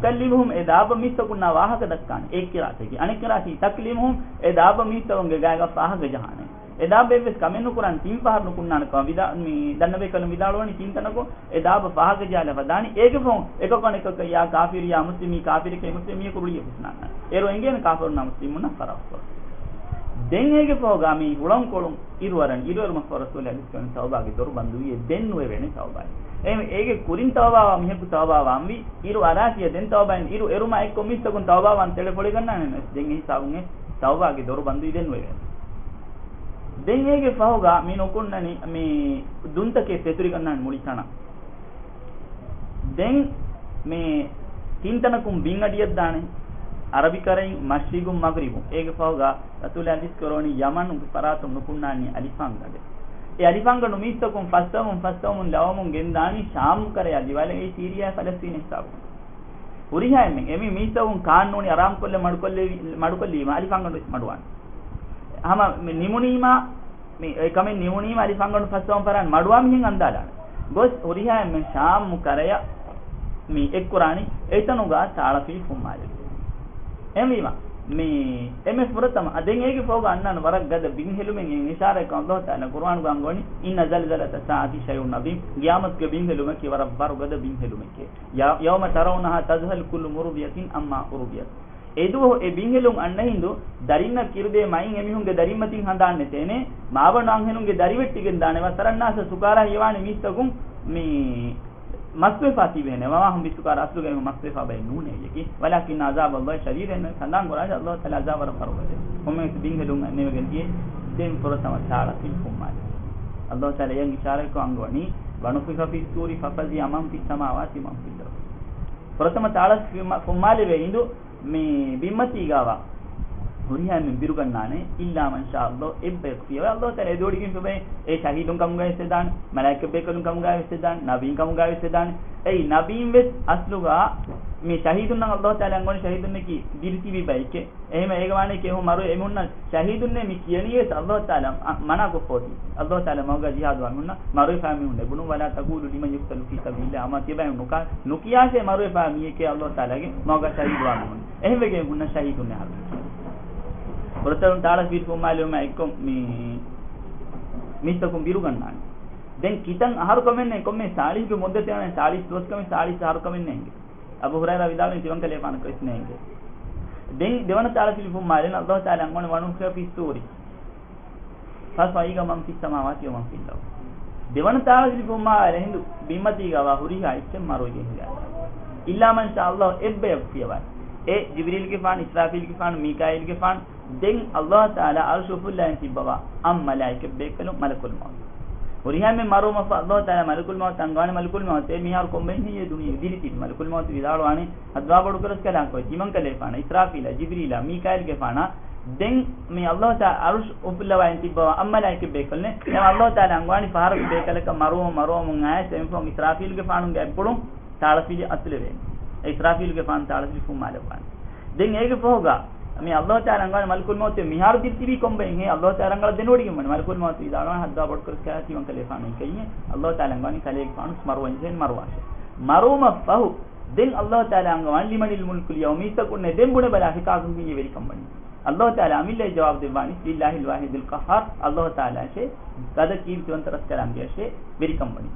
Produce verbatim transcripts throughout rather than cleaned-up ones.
ކައްލިމްހުމް، އެ ދާބަ މީސްތަކުންނާ ވާހަކަ ދައްކާނެ. އެ ޤިރާއަތަކީ. އަނެއް ޤިރާއަތަކީ ތަކްލިމްހުމް، އެ ދާބަ މީސްތަކުންގެ ގާތްގަ ވާހަކަ ޖަހާނެ. އެ ދާބަ އެއްވެސް ކަމެއް ނުކުރާނެ، ތިން ފަހަރު ނުކުންނާނެ ކަމަށް ވިދާ-، މި ދަންނަ ބޭކަލުން ވިދާޅުވަނީ ތިން ތަނަކު އެ ދާބަ ފާހަގަ ޖާލަ ފަދާނީ. އޭގެ ފަހުން އެކަކު އަނެކަކަށް ޔާ ކާފިރު ޔާ މުސްލިމް، މީ ކާފިރެކޭ މުސްލިމް މީހަކު ރުޅިއައިސް ނާންނާނެ. އޭރު އެނގޭނެ ކާފަރުންނާ މުސްލިމުންނަށް ފަރާކުކޮށް. ދެން އޭގެ ފަހުގަ މި ހުޅަނގުކޮޅުން އިރު އަރަން، އިރު އެރުމަށްފަހު ރަސޫލާ އަލައިހިއްސަލާމް ތައުބާގެ ދޮރު ބަންދުވީ. ދެން ނުއެވޭނެ ތައުބާއެއް. އެ، އޭގެ ކުރިން ތައުބާވާ މީހަކު ތައުބާވާންވީ، އިރު އަރާފިޔަ ދެން ތައުބާއިން އިރު އެރުމާ އެއްކޮށް މީސްތަކުން ތައުބާވާން ތެޅެފޮޅިގަންނާނެ. ދެން އެ ހިސާބުން އެ ތައުބާގެ ދޮރު ބަންދުވީ ދެން ނުއެވޭނެ. ދެން އޭގެ ފަހުގަ މި ނުކުންނަނީ މި ދުންތަކެއް ފެތުރިގަންނާނެ މުޅި ތަނަށް. ދެން މި ތިން ތަނަކުން ބިން އަޑިއަށްދާނެ. އަރަބިކަރައިން މަޝްރިގުން މަޣްރިބުން. އޭގެ ފަހުގަ ރަސޫލާ ޙަދީޘް ކުރައްވަނީ ޔަމަނުގެ ފަރާތުން ނުކުންނާނީ އަލިފާންގަނޑެއް. އެ އަލިފާންގަނޑު މީސްތަކުން ފަސްވަމުން ފަސްވަމުން ލަވަމުން ގެންދާނީ ޝާމް ކަރަޔަށް ލިވާލަން، އެއީ ސީރިޔާ ފަލަސްތީން ހިސާބުން. ހުރިހާ އެންމެން އެމީ މީސްތަކުން ކާނޫނީ އަރާމުކޮށްލެ މަޑުކޮށްލެވި-، މަޑުކޮށްލީމަ އަލިފާންގަނޑު މަޑުވާނެ. ހަމަ މި ނިމުނީމާ، މި އެ ކަމެއް ނިމުނީމަ އަލިފާންގަނޑު ފަސްވަމުން ފަރާން މަޑުވާ މިހެން އަންދާލާނެ. ގޮސް ހުރިހާ އެންމެން ޝާމް ކަރަޔަށް މި އެއްކުރާނީ އެތަނުގަ ތާޅަފިލި ފުއްމާލެވި. އެހެންވީމަ، މި އެންމެ ފުރަތަމަ، އަ، ދެން އޭގެ ފަހުގަ އަންނާނެ ވަރަށް ގަދަ ބިންހެލުމެއް އިޝާރާތްކޮށް އަލްލާހު ތަޢާލާ ޤުރުއާނުގަ އަންގަވަނީ، إن زلزلة الساعة شيء عظيم، ޤިޔާމަތުގެ ބިންހެލުމަކީ ވަރަށް ބަރު ގަދަ ބިންހެލުމެކޭ. يوم ترونها تذهل كل مرضعة عما أرضعت. އެދުވަހު އެ ބިންހެލުން އަންނަ ހިނދު، ދަރިންނަށް ކިރުދޭ މައިން އެމީހުންގެ ދަރިންމަތިން ހަނދާން ނެތޭނެ، މާބަނޑު އަންހެނުންގެ ދަރިވެއްޓިގެން ދާނެ، وترى الناس سكارى، ހީވާނެ މީސްތަކުން މި މަސްވެފާ ތިބޭނެ، وما هم بسكارى، އަސްލުގައި މަސްވެފާ ބައެއް ނޫނޭ އެކީ، ولكن عذاب الله شديد، އެންމެ ސަނދާން ކުރާށޭ، އަލްލާހު ތަޢާލާ ޢަޒާބު ވަރަށް ބަރު ގަދަ. ކޮންމެވެސް ބިންހެލުން ނެވެގެން ދިޔަ، ދެން ފުރަތަމަ ތާޅަފިލި ފުއްމާލެވި. އަލްލާހު ތަޢާލާ އެޔަށް އިޝާރާތްކޮށް އަންގަވަނީ، ونفخ في الصور ففزع من في السماوات ومن في الأرض. ފުރަތަމަ ތާޅަފިލި ފުއްމާލެވޭ ހިނދު، މި ބިންމަތީގައިވާ ހުރިހާ އެންމެން ބިރުގަންނާނެ، إلا من شاء الله، އެއްބަޔަކު ފިޔަވާ. އަލްލާހު ތަޢާލާ އެދުވަޑިގެންފި ބައެއް، އެ ޝަހީދުން ކަމުގައި ވެސް ވެދާނެ، މަލާއިކަ ބޭކަލުން ކަމުގައި ވެސް ވެދާނެ، ނަބީން ކަމުގައި ވެސް ވެދާނެ. އެއީ ނަބީން ވެސް އަސްލުގަ މި ޝަހީދުންނަށް އަލްލާހު ތަޢާލާ އަންގަވަނީ ޝަހީދުންނަކީ ދިރިތިބި ބައެކޭ. އެހެންވެ އޭގެ މާނައަކީ އެހުން މަރުވެ އެމީހުންނަށް ޝަހީދުންނޭ މި ކިޔަނީ ވެސް އަލްލާހު ތަޢާލާ މަ-، މަނާކޮށްފަ އޮތީ. އަލްލާހު ތަޢާލާ މަގުގަ ޖިހާދުވާ މީހުންނަށް މަރުވެފާ މީހުން ނެބުނު، ولا تقولوا لمن يقتل في سبيل الله أموات، ތިބައިން ނުކާ-، ނުކިޔާށޭ މަރުވެފާ މީހެކޭ އަލްލާހު ތަޢާލާގެ މަގުގަ ޝަހީދުވާ މީހުން. އެހެންވެގެން ހުންނަ ޝަހީދުންނޭ ހަރު. ފުރަތަމަ ތާޅަފިލި ފުއްމާލެވުމާ އެއްކޮށް މި މީސްތަކުން ބިރުގަންނާނެ. ދެން ކިތަން އަހަރު ކަމެއް ނެތް، ކޮންމެ ސާޅީސްގެ މުއްދަތެއް ނެތް، ސާޅީސް ދުވަސް ކަމެއް، ސާޅީސް އަހަރު ކަމެއް ނޭނގެ. އަބޫ ހުރައިރާ ވިދާޅުވި ތިމަން ކަލޭފާނަކަށް ވެސް ނޭނގެ. ދެން ދެވަނަ ތާޅަފިލި ފުއްމާލެން އަލްލާހު ތަޢާލާ އަންގަވަނީ ونفخ في الصور فصعق من في السماوات ومن في الأرض. ދެވަނަ ތާޅަފިލި ފުއްމާލެ ހިނދު ބިންމަތީގައިވާ ހުރިހާ އެއްޗެއް މަރުވެގެން ހިނގާ. إلا من شاء الله، އެއްބަޔަކު ފިޔަވާ. އެ ޖިބްރީލްގެފާނު، އިސްރާފީލްގެފާނު، މީކާއީލްގެފާނު، ދެން އަލްލާހު ތަޢާލާ އަރުޝު އުފުއްލަވަން ތިއްބަވާ އަށް މަލާއިކަ ބޭކަލުން މަލަކުލް މައުތު. ހުރިހާ އެންމެން މަރުވުމަށްފަހު އަލްލާހު ތަޢާލާ މަލަކުލް މައުތު އަންގަވާނެ، މަލަކުލް މައުތު އެ މިހާރު ކޮންބައިން ހެއްޔޭ ދުނިޔެ ދިރިތިބި؟ މަލަކުލް މައުތު ވިދާޅުވާނެ، ހައްދުވާ ބޮޑުކުރަސްކަލާނގެ ކޮއި ތިމަން ކަލޭފާނަށް، އިސްރާފީލަށް، ޖިބްރީލަށް، މީކާއީލްގެފާނަށް، ދެން މި އަލްލާހު ތަޢާލާ އަރުޝު އުފުއްލަވާ ތިއްބަވާ އަށް މަލާއިކަ ބޭކަލުންނޭ، އެ އަލްލާހު ތަޢާލާ އަންގަވާނީ ފަހަރަކު ބޭކަލަކަށް މަރުވަމުން މަރުވަމުން އައިސް އެމިފަހުން އިސްރާފީލްގެފާނުގެ އަތްޕުޅުން ތާޅަފިލި އަތުލެވޭނެ. އެ އިސްރާފީލްގެފާނު ތާޅަފިލި ފުއްމާލައްވާނެ. ދެން އޭގެ ފަހުގަ މި އަލްލާހު ތަޢާލާ އަންގަވާނެ މަލަކުލް މައުތު މިހާރު ދިރިތިބީ ކޮންބައިން ހޭ؟ އަލްލާހު ތަޢާލާ ރަނގަޅަށް ދެނެވޮޑިގެންވަނީ. މަލަކުލް މައުތު ވިދާޅުވާނެ، ހައްދުވާ ބޮޑުކުރަސްކަލާ ތިމަން ކަލޭފާނު ކައިހެން އަލްލާހު ތަޢާލާ އަންގަވާނީ ކަލޭގެފާނު މަރުވަންޖެހޭނެ މަރުވާށޭ. މަރުވުމަށްފަހު ދެން އަލްލާހު ތަޢާލާ އަންގަވާނީ لمن الملك اليوم، މީސްތަކުންނޭ ދެން ބުނެބަލާށޭ ކާކުން ހެއްޔޭ ވެރިކަން ވަނީ؟ އަލްލާހު ތަޢާލާ އަމިއްލައަށް ޖަވާބު ދެއްވާނީ لله الواحد القهار، އަލްލާހު ތަޢާލާއަށޭ، ގަދަ ކީރިތިވަންތަ ރަސްކަލާނގެއަށޭ ވެރިކަން ވަނީ.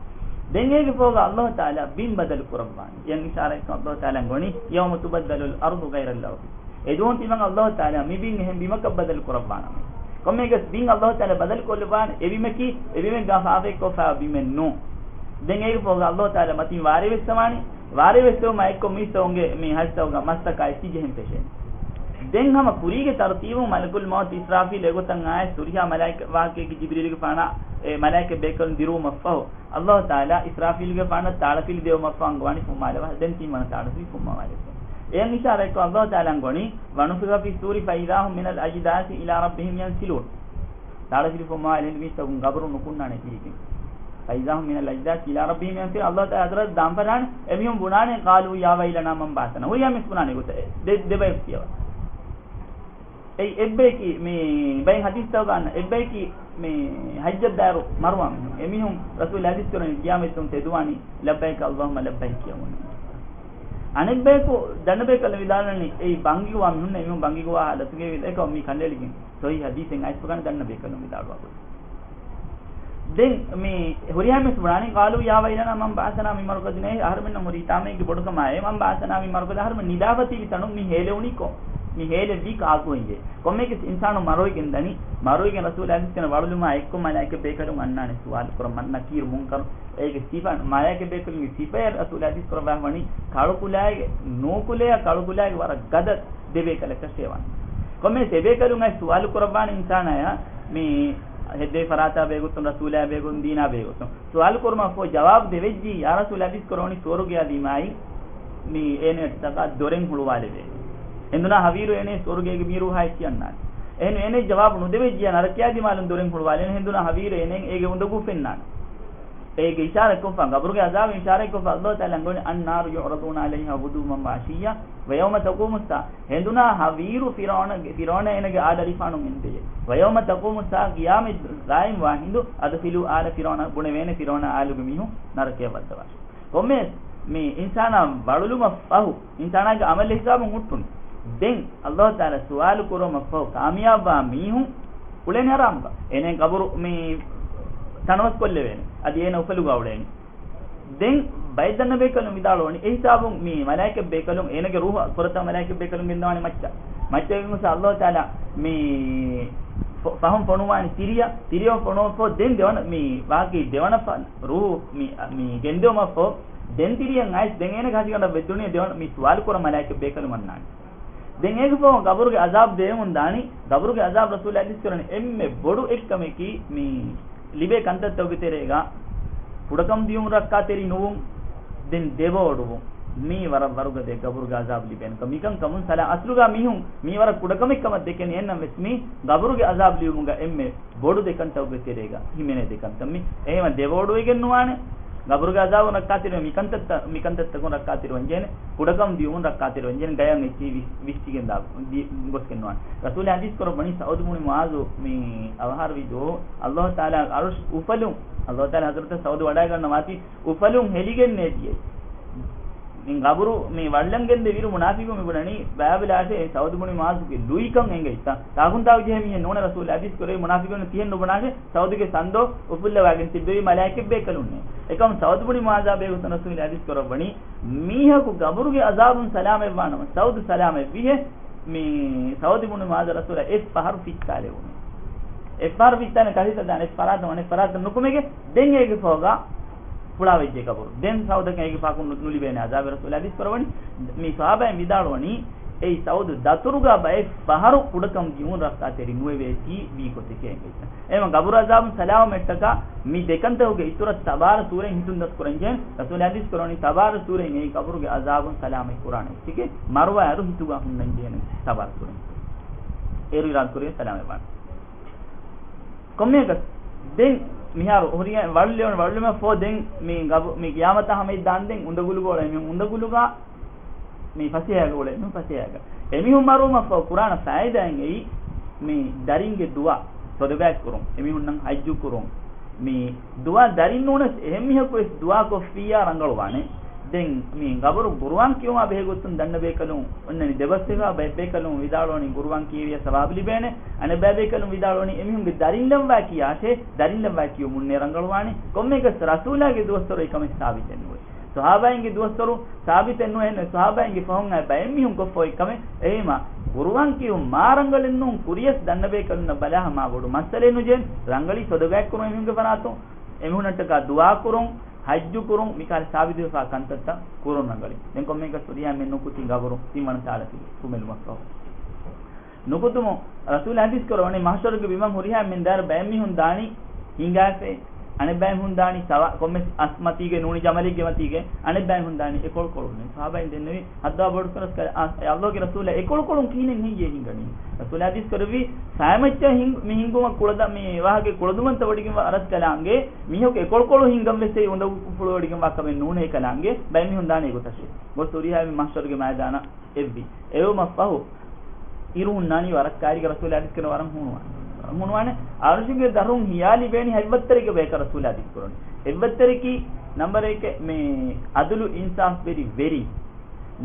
ދެން އޭގެ ފަހުގަ އަލްލާހު ތަޢާލާ ބިން ބަދަލު ކުރައްވާނީ. އެއަށް އިޝާރާތްކޮށް އަލްލާހު ތަޢާލާ އަންގަވަނީ يوم تبدل الأرض غير الأرض. އެދުވަހުން ތިމަން އަލްލާހު ތަޢާލާ މި ބިން އެހެން ބިމަކަށް ބަދަލު ކުރައްވާނަމޭ. ކޮންމެއަކަސް ބިން އަލްލާހު ތަޢާލާ ބަދަލު ކޮށްލައްވާނެ، އެ ބިމަކީ އެ ބިމެއްގަ ފާފައެއްކޮށްފައިވާ ބިމެއް ނޫން. ދެން އޭގެ ފަހުގަ އަލްލާހު ތަޢާލާ މަތިން ވާރޭ ވެއްސަވާނީ. ވާރޭ ވެއްސެވުމާ އެއްކޮށް މީސްތަކުންގެ މި ހަށިތަކުގަ މަސްތަކާ އެއްޗިހި ޖެހެން ފެށޭނެ. ދެން ހަމަ ކުރީގެ ތަރުތީބުން މަލަކުލް މައުތު އިސްރާފީލް އެގޮތަށް އައިސް ހުރިހާ މަލާއިކަ ވާހަކައަކީ ޖިބްރީލްގެފާނަށް އެ މަލާއިކަ ބޭކަލުން ދިރުވުމަށްފަހު، އަލްލާހު ތަޢާލާ އިސްރާފީލްގެފާނަށް ތާޅަފިލި ދެވުމަށްފަހު އަންގަވާނީ ފުއްމާލަވާ. ދެން ތިންވަނަ ތާޅަފިލި ފުއްމަވާލެއްވާ. އެއަށް އިޝާރާތްކޮށް އަލްލާހު ތަޢާލާ އަންގަވަނީ ونفخ في الصور فإذا هم من الأجداث إلى ربهم ينسلون. ތާޅަފިލި ފުއްމަވާލެން މީސްތަކުން ގަބުރުން ނުކުންނާނެ ތިރިގެން. فإذا هم من الأجداث إلى ربهم ينسلون. އަލްލާހު ތަޢާލާ ޙަޟްރަތަށް ދާންފަށާނެ އެމީހުން ބުނާނެ قالوا يا ويلنا من بعثنا. ހުރިހާ މީސް ބުނާނެ އެގޮތަށް ދެ-، ދެބަޔަކު ފިޔަވާ. އެއީ އެއްބަޔަކީ މި ބައެއް ޙަދީޘްތަކުގަ އަންނަ އެއްބަޔަކީ މި ޙައްޖަށް ދާއިރު މަރުވާ މީހުން. އެމީހުން ރަސޫލާ ޙަދީޘް ކުރަނީ ޤިޔާމަތްތުން ތެދުވާނީ لبيك اللهم لبيك ކިޔަމުން. އަނެއްބަޔަކު ދަންނަބޭކަލުން ވިދާޅުވަނީ، އެއީ ބަންގިގޮވާ މީހުންނޭ، މީހުން ބަންގިގޮވާ ހާލަތުގައި ވިދާ، އެކަމަކު މީ ކަނޑައެޅިގެން ޞަޙީޙު ޙަދީޘެއް އައިސްފަކާނެ ދަންނަބޭކަލުން ވިދާޅުވާ ގޮތް. ދެން މި ހުރިހާ މީސް ބުނާނީ، قَالُوا يَا وَيْلَنَا مَنْ بَعَثَنَا مِنْ مَرْقَدِنَا، އެ އަހަރުމެންނަށް ހުރީ ތާމައެއްގެ ބޮޑުކަމާއޭ، مَنْ بَعَثَنَا مِنْ مَرْقَدِنَا، އަހަރުމެން ނިދާފަ ތިބި ތަނުން މި ހޭލެވުނީ ކޮން؟ މި ހޭލެއްވީ ކާކު ހިނގޭ؟ ކޮންމެއަކަސް އިންސާނު މަރުވެގެން ދަނީ، މަރުވެގެން ރަސޫލާ ޙަދީޘް ކުރަނީ ވަޅުލުމާ އެއްކޮށް މަލާއިކަ ބޭކަލުން އަންނާނެ ސުވާލު ކުރަން، މަން ނަކީރު މުންކަރު. އޭގެ ސިފަ، މަލާއިކަ ބޭކަލުންގެ ސިފައެއް ރަސޫލާ ޙަދީޘް ކުރައްވާފަ ވަނީ ކަޅުކުލާއިގެ، ނޫކުލެޔާ ކަޅުކުލާއިގެ ވަރަށް ގަދަ ދެބޭކަލަކަށޭ ވާނެ. ކޮންމެސް އެބޭކަލުން އައި ސުވާލު ކުރައްވާނެ އިންސާނާޔާ މި ހެއްދެވި ފަރާތާ ބެހޭގޮތުން، ރަސޫލާ ބެހޭގޮތުން، ދީނާ ބެހޭގޮތުން. ސުވާލު ކުރުމަށްފަހު ޖަވާބު ދެވެއްޖީ، ޔާ ރަސޫލާ ޙަދީޘް ކުރަވަނީ ސުވަރުގެއާ ދިމާއި މި އޭނައަށްޓަކާ ދޮރެއް ހުޅުވާލެވޭ. ހެނދުނާ ހަވީރު އޭނަ ސުވަރުގޭގެ މީރު ހާއްޗި އަންނާނެ. އެހެން އޭނަ ޖަވާބު ނުދެވެއްޖިޔާ ނަރަކަޔާ ދިމާލުން ދޮރެއް ހުޅުވާލެވޭނެ. ހެނދުނާ ހަވީރު އޭނަ އޭގެ އުނދަގޫ ފެންނާނެ. އޭގެ އިޝާރަތްކޮށްފަ، ގަބުރުގެ އަޒާބު އިޝާރަތްކޮށްފަ، ﷲ ތަޢާލާ އަންގަވަނީ، النَّارُ يُعْرَضُونَ عَلَيْهَا غُدُوًّا وَعَشِيًّا وَيَوْمَ تَقُومُ السَّاعَةُ. ހެނދުނާ ހަވީރު ފިރުޢައުނަ، ފިރުޢައުނާ އޭނަގެ އާލު އަލިފާނު އެނދެޔޭ. وَيَوْمَ تَقُومُ السَّاعَةُ، ޤިޔާމަތް ޤާއިމްވާ ހިނދު، أَدْخِلُوا آلَ فِرْعَوْنَ، ބުނެވޭނެ ފިރުޢައުނާ އާލުގެ މީހުން ނަރަކަޔަށް ވައްދަވާށޭ. ކޮންމެސް މި އިންސާނާ ވަޅުލުމަށްފަހު، އިންސާނާގެ ޢަމަލެއް ހިސާބުން ހުއްޓުނު. ދެން ﷲ ތަޢާލާ ސުވާލު ކުރުމަށްފަހު ކާމިޔާބުވާ މީހުން އުޅޭނެ ހަރާމްގަ. އޭނަ ގަބުރު މި ތަނަވަސް ކޮށްލެވޭނެ. އަދި އޭނަ އުފަލުގަ އުޅޭނެ. ދެން ބައެއް ދަންނަބޭކަލުން ވިދާޅުވަނީ، އެ ހިސާބުން މި މަލާއިކަ ބޭކަލުން އޭނަގެ ރޫޙު ފުރަތަމަ މަލާއިކަ ބޭކަލުން ގެންދަވާނެ މައްޗަށް. މައްޗަށް ގެންގޮސް ﷲ ތަޢާލާ މި ފަ-، ފަހުން ފޮނުވާނެ ތިރިއަށް، ތިރިއަށް ފޮނުވަފަ ދެން ދެވަނަ މި ވާގި ދެވަނަ ފަ-، ރޫޙު މި، މި ގެންދެވުމަށްފަހު ދެން ތިރިއަށް އައިސް ދެން އޭނަގެ ހަށިގަނޑަށް ވެއްދުނި ދެވަނަ މި ސުވާލު ކުރަން މަލާއިކަ ބޭކަލުން އަންނާނެ. ދެން އޭގެ ފަހުން ގަބުރުގެ އަޒާބު ދެވެމުން ދާނީ، ގަބުރުގެ އަޒާބު ރަސޫލާ ޙަދީޘް ކުރަނީ އެންމެ ބޮޑު އެއްކަމަކީ މި ލިބޭ ކަންތައްތަކުގެ ތެރޭގަ ކުޑަކަމު ދިޔުމުން ރައްކާތެރި ނުވުން، ދެން ދެވޯޑުވުން. މީ ވަރަށް ވަރުގަދަ ގަބުރުގެ އަޒާބު ލިބޭނެ ކަމެއް. މިކަން ކަމުން ސަލާ އަސްލުގަ މީހުން މީ ވަރަށް ކުޑަކަމެއް ކަމަށް ދެކެނީ. އެހެންނަމަވެސް މީ ގަބުރުގެ އަޒާބު ލިބުމުގަ އެންމެ ބޮޑު ދެކަންތަކުގެ ތެރޭގަ ހިމެނޭ ދެކަންތައް މި. އެހެންވީމަ ދެވޯޑުވެގެން ނުވާނެ. ގަބުރުގެ އަޒާބުން ރައްކާތެރިވެ މިކަންތައްތަ-، މިކަންތައްތަކުން ރައްކާތެރިވަންޖެހޭނެ. ކުޑަކަމު ދިޔުމުން ރައްކާތެރިވަންޖެހޭނެ. ގަޔަށް އެއްޗެހި ވިސް-، ވިސްޓިގެން ދާ-، ދި-، ގޮސްގެން ނުވާނެ. ރަސޫލާ ޙަދީޘް ކުރައްވަނީ ސަޢުދު ބުނި މުޢާޛު މި އަވަހާރަވި ދުވަހު ﷲ ތަޢާލާ ޢަރުޝް އުފަލުން، ﷲ ތަޢާލާ ޙަޟްރަތަށް ސަޢުދު ވަޑައިގަންނަވާތީ އުފަލުން ހެލިގެން ނޭދިޔައީ. މި ގަބުރު މި ވަޅުލަން ގެންދެވިއިރު މުނާފިޤުން މި ބުނަނީ، ބައިބަލާށޭ ސަޢުދު ބުނި މުޢާޛުގެ ލުއިކަން އެނގެއްތަ؟ ތާކުންތާކު ޖެހޭ މީހެއް ނޫނޭ. ރަސޫލާ ޙަދީޘް ކުރެއްވި މުނާފިޤުން ތިހެން ނުބުނާށޭ، ސަޢުދުގެ ސަންދޯ އުފުއްލަވާގެން ތިއްބެވި މަލާއިކަ ބޭކަލުންނޭ. އެކަމު ސަޢުދު ބުނި މުޢާޛާ ބެހޭގޮތުން ރަސޫލާ ޙަދީޘް ކުރައްވަނީ، މީހަކު ގަބުރުގެ އަޒާބުން ސަލާމަތްވާނަމަ، ސަޢުދު ސަލާމަތްވިހޭ، މި ސަޢުދު ބުނި މުޢާޛަށް ރަސޫލާ އެއްފަހަރު ފިއްތާލެވުނު. އެއްފަހަރު ފިއްތާލެ ކަށިތައް ދާނެ، އެއްފަރާތަށް އަނެއްފަރާތަށް ނުކުމެގެ، ދެން އޭގެ ފަހުގަ ފުޅާވެއްޖެ ގަބުރު. ދެން ސަޢުދަކަށް އޭގެ ފަހަކުން ނު-، ނުލިބޭނެ އަޒާބެއް. ރަސޫލާ ޙަދީޘް ކުރައްވަނީ، މި ޞަޙާބާއިން ވިދާޅުވަނީ، އެއީ ސަޢުދު ދަތުރުގަ ބައެއް ފަހަރު ކުޑަކަމު ދިޔުމުން ރައްކާތެރި ނުވެވޭތީ ވީ ގޮތެކޭ އެނގޭތަ. އެހެންވީމަ ގަބުރު އަޒާބުން ސަލާމަތްވުމަށްޓަކާ މި ދެކަންތަކުގެ އިތުރަށް ތަބާރަ ސޫރައިން ހިތުން ދަސްކުރަންޖެހޭނެ. ރަސޫލާ ޙަދީޘް ކުރައްވަނީ ތަބާރަ ސޫރައިން އެއީ ގަބުރުގެ އަޒާބުން ސަލާމަތް ކުރާނެ އެއްޗެކޭ. މަރުވާއިރު ހިތުގަ ހުންނަންޖެހޭނެ ތަބާރަ ސޫރައިން. އޭރު އިރާދަކުރޭ ސަލާމަތްވާނެ. ކޮންމެއަކަސް ދެން މިހާރު ހުރިހާ ވަޅުލެވުނު، ވަޅުލުމަށްފަހު ދެން މި ގަބު-، މި ޤިޔާމަތާ ހަމައަށް ދާންދެން އުނދަގުލުގަ އުޅޭ މި އުނދަގުލުގަ މި ފަސޭހައިގަ އުޅޭ މި ފަސޭހައިގަ. އެމީހުން މަރުވުމަށްފަހު ކުރާނެ ފައިދާއެއް އެއީ މި ދަރިންގެ ދުޢާ ޞަދަޤާތް ކުރުން، އެމީހުންނަށް ޙައްޖު ކުރުން، މި ދުޢާ ދަރިން ނޫނަސް އެހެން މީހަކު ވެސް ދުޢާ ކޮށްފިއްޔާ ރަނގަޅުވާނެ. ދެން މި ގަބުރު ޤުރުއާން ކިޔުމާ ބެހޭގޮތުން ދަންނަ ބޭކަލުން އޮންނަނީ ދެބަސްވެފަ، ބައެއް ބޭކަލުން ވިދާޅުވަނީ ޤުރުއާން ކިޔެވިޔާ ސަވާބު ލިބޭނެ. އަނެއްބައި ބޭކަލުން ވިދާޅުވަނީ އެމީހުންގެ ދަރިން ލައްވާ ކިޔާށޭ، ދަރިން ލައްވާ ކިޔުމުންނޭ ރަނގަޅުވާނީ. ކޮންމެއަކަސް ރަސޫލާގެ ދުވަސްވަރު އެކަމެއް ސާބިތެއް ނުވޭ. ޞަޙާބާއިންގެ ދުވަސްވަރު ސާބިތެއް ނުވޭ. ޞަޙާބާއިންގެ ފަހުން އައި ބައެއް މީހުން ކޮށްފަ އޮތް ކަމެއް. އެހީމަ ޤުރުއާން ކިޔުން މާ ރަނގަޅެއް ނޫން. ކުރިޔަސް ދަންނަ ބޭކަލުންނަށް ބަލާހަ މާ ބޮޑު މައްސަލައެއް ނުޖެހެން. ރަނގަޅީ ޞަދަޤާތް ކުރުން އެމީހުންގެ ފަރާތުން. އެމީހުންނަށްޓަކާ ދުޢާ ކުރުން، ޙައްޖު ކުރުން، މިކަހަލަ ސާބިތުވެފާ ކަންތައްތައް ކުރުން ރަނގަޅީ. ދެން ކޮންމެއަކަސް ހުރިހާ މެން ނުކުތީ ގަބުރު ތިންވަނަ ސާޅަކީ ކުމެލުމަށްފަހު. ނުކުތުމުން ރަސޫލާ ޙަދީޘް ކުރައްވަނީ މަޙްޝަރުގެ ބިމަށް ހުރިހާ މެން ދާއިރު ބައެއް މީހުން ދާނީ ހިނގާފައި، އަނެއް ބައެއް މީހުން ދާނީ ސަވާ-، ކޮންމެސް އަސް މަތީގެ ނޫނީ ޖަމަލެއްގެ މަތީގެ، އަނެއް ބައެއް މީހުން ދާނީ އެކޮޅުކޮޅުން. ޞަޙާބާއިން ދެންނެވި ޙައްދާ ބޮޑު ރަސްކަލާ، އާ، އެ ﷲގެ ރަސޫލާ އެކޮޅުކޮޅުން ކިހިނެއް ހިނގިއޭ ހިނގަނީ؟ ރަސޫލާ ޙަދީޘް ކުރެއްވި ފައިމައްޗަށް ހިނގ-، މި ހިނގުމަށް ކުޅަދަ-، މި ވާހަކަ ކުޅަދުމަންތަ ވޮޑިގެންވާ ރަސްކަލާނގެ މީހަކު އެކޮޅުކޮޅު ހިނގަން ވެސް އެ އުނދަގޫ ފުޅު ވޮޑިގެންވާ ކަމެއް ނޫނޭ ކަލާނގެ ބައެއް މީހުން ދާނީ އެގޮތަށޭ. ގޮސް ހުރިހާ މި މަޙްޝަރުގެ މައިދާނަށް އެއްވި. އެވުމަށްފަހު އިރު ހުންނާނީ ވަރަށް ކައިރިގަ ރަސޫލާ ޙަދީޘް ކުރަނީ ވަރަށް ހޫނުވާނެ. ވަރަށް ހޫނުވާނެ. އަރުޝުގެ ދަށުން ހިޔާލި ބޭނި ހަތްވައްތަރެއްގެ ބަޔަކަށް ރަސޫލާ ޙަދީޘް ކުރަނީ. އެއްވައްތަރަކީ ނަންބަރެކެއް މި ޢަދުލު އިންސާފުވެރި ވެރި.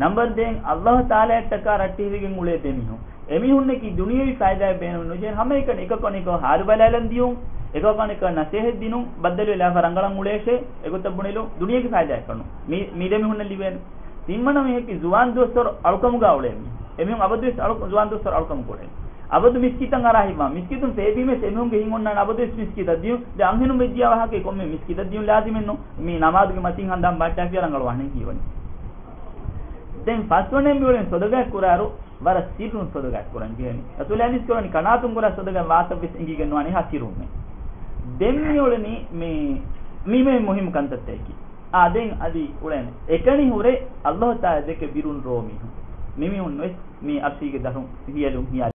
ނަމްބަރު ދޭން، ﷲ ތަޢާލާއަށްޓަކާ ރައްޓެހިވެގެން އުޅޭ ދެމީހުން. އެމީހުންނަކީ ދުނިޔަވީ ފައިދާއެއް ބޭނުން ނުޖެހޭ، ހަމައެކަނި އެކަކު އަނެކަކަށް ހާލުބަލާލަން ދިޔުން، އެކަކު އަނެކަކަށް ނަސޭހަތް ދިނުން، ބައްދަލުވެ ލާފަ ރަނގަޅަށް އުޅޭށޭ، އެގޮތަށް ބުނެލުން، ދުނިޔޭގެ ފައިދާއަކަށް ނޫން. މި، މި ދެމީހުންނަށް ލިބޭނެ. ތިންވަނަ މީހަކީ ޒުވާން ދުވަސްވަރު އަޅުކަމުގަ އުޅޭ މީހެއް. އެމީހުން އަބަދުވެސް އަޅު-، ޒުވާން ދުވަސްވަރު އަޅުކަމުގަ އުޅޭ. އަބަދު މިސްކިތަށް އަރާ ހިތްވާ. މިސްކިތުން ފޭބީމެސް އެމީހުންގެ ހިތް އޮންނާނެ އަބަދުވެސް މިސްކިތަށް ދިޔުން. ދެން އަންހެނުން ވެއްޖިޔާ ވާހަކައެއް ކޮންމެ މިސްކިތަށް ދިޔުން ލާޒިމެއްނު. މި ނަމާދުގެ މަތިން ހަނދާން ބަހައްޓާފިޔާ ރަނގަޅު ވާނެ ހީވަނީ. ދެން ފަސްވަނައެއް މިއުޅެން ޞަދަޤާތް ކުރާއިރު ވަރަށް ސިއްރުން ޞަދަޤާތް ކުރަން ޖެހޭނެ. ރަސޫލާ ޙަދީޘް ކުރަނީ ކަނާތުން ކުރާ ޞަދަޤާތް ވާތައްވެސް އެނގިގެން ނުވާނެ އެހާ ސިއްރުންނޭ. ދެން މިއުޅެނީ މި، މި މެ މުހިއްމު ކަންތައްތަކަކީ. އާ، ދެން އަދި އުޅޭނެ. އެކަނި ހުރެ ﷲ ތަޢާލާ ދެކެ ބިރުން ރޯ މީހުން. މި މީހުން ވެސް މި އަރްޝީގެ ދަށުން ހިޔަލުން ހިޔާ